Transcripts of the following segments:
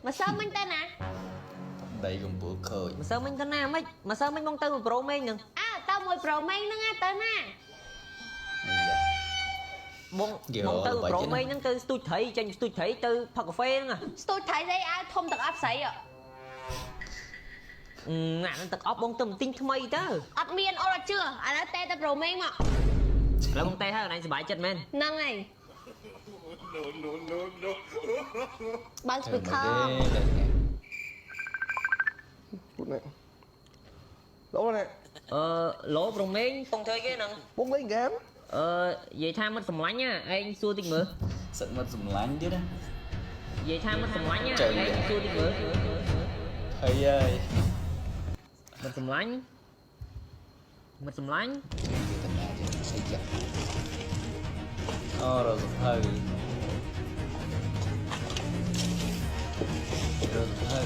ម្សិលមិញទៅណា ដីកំពូលខូច ម្សិលមិញទៅណាម៉េចម្សិលមិញបងទៅមួយប្រូមេងហ្នឹង អើទៅមួយប្រូមេងហ្នឹងណាទៅណា អាយ៉ា បង យោ បងទៅ ល្បី ប្រូ ទៀតណា មេងហ្នឹងទៅស្ទូចត្រីចេញពីស្ទូចត្រីទៅផឹកកាហ្វេហ្នឹង ស្ទូចថៃស្អីអាវធំទាំងអប់ស្រីហ៎ អឺអាហ្នឹងទឹកអប់បងទៅមិនទិញថ្មីទៅ អត់មានអូនអត់ជឿឥឡូវតែទៅប្រូមេងមក ឥឡូវបងទេហើយអូនឯងសប្បាយចិត្តមែន ហ្នឹងហើយបើក speaker ទេលេង ពុតណែលោណែ អឺឡូប្រូមេងបងធ្វើគេហ្នឹង ពុកលេងហ្គេម អឺនិយាយថាមិត្តសម្លាញ់ណាឯងសួរតិចមើល សិតមកសម្លាញ់ទៀតណា និយាយថាមិត្តសម្លាញ់ណា ចេញ ឯងសួរតិចមើល ភ័យហើយ មិត្តសម្លាញ់មិត្តសម្លាញ់ គេតំណាចេះអីយ៉ាអូរសភៅរសភៅ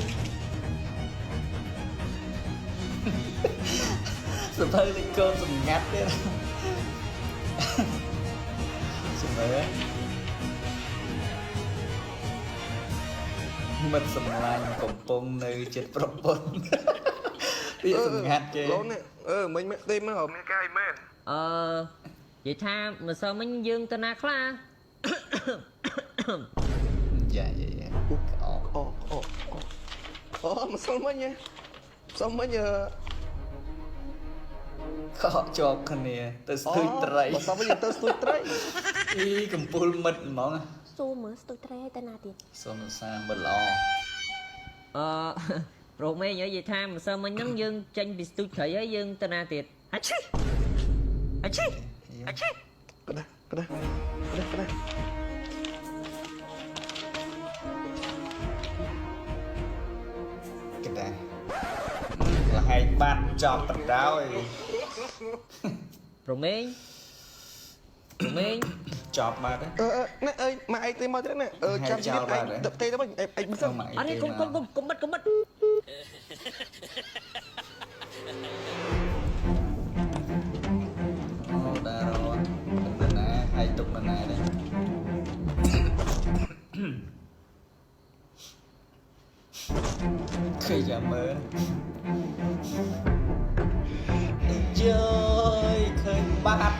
សភៅលេខកូនសម្ងាត់ទៀតសម្មើមិត្តសម្លាញ់កំពុងនៅចិត្តប្រពន្ធពាក្យសម្ងាត់គេ លោណែអឺមិញទេមកមានកាយមែន អឺនិយាយថាម្សិលមិញយើងទៅណាខ្លះ យ៉ាយ៉ាយ៉ាក្អក អូអូអូអូម្សិលមិញហ៎ម្សិលមិញអឺ ខកជាប់គ្នាទៅស្ទួយត្រី ម្សិលមិញយើងទៅស្ទួយត្រី អីកំពូលមិត្តហ្មង សួរមើលស្ទូចត្រីឲ្យទៅណាទៀត សូមសរសើរមិត្តល្អ អឺ ប្រូមេងនិយាយថាម្សិលមិញហ្នឹងយើងចេញពីស្ទូចត្រីហើយយើងទៅណាទៀតអាឈីអាឈីអាឈី ក្តាក្តាក្តាក្តា កដាលហែកបាត់ចប់បណ្ដោយ ប្រូមេងប្រូមេង ចប់បាត់ អឺណែអើយមកឯងទេមកទៀតណែអឺចាំទៀតឯងទៅទេទៅវិញឯងឯងមិនសិន អត់ទេកុំកុំកុំកុំបិទកុំបិទ អូដារត់នៅណាហើយទុកនៅណាដែរឃើញយ៉ាមើលយើយឃើញបាត់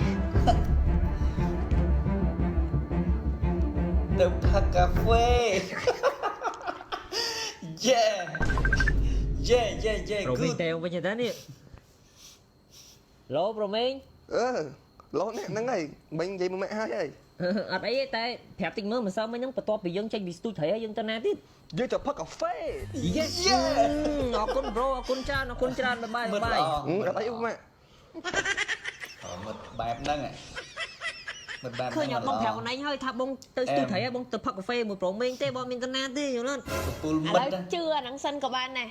ទៅផឹកកាហ្វេ Yeah Yeah yeah yeah ប្រូមេង good ទេវិញទៅនេះឡូប្រូមេង អឺលោណែហ្នឹងហើយមិញនិយាយមួយម៉ាក់ហើយហើយ អត់អីទេតែប្រាប់តិចមើលម្សិលមិញហ្នឹងបន្ទាប់ពីយើងចេញពីស្ទូចត្រីហើយយើងទៅណាទៀត យើងទៅផឹកកាហ្វេ Yes អរគុណ bro អរគុណច្រើនអរគុណច្រើនបាយបាយ បាយ មិត្តល្អ អត់អីម៉ាក់ មិត្តបែបហ្នឹងមិត្តបែប ឃើញអត់បងប្រាប់ខ្លួនឯងហើយថាបងទៅស្ទូចត្រីហើយបងទៅផឹកកាហ្វេមួយប្រូមេងទេបងមានទៅណាទេយល់អត់ កពូល ឥឡូវ មិត្ត ជឿអាហ្នឹងសិនក៏បានដែរ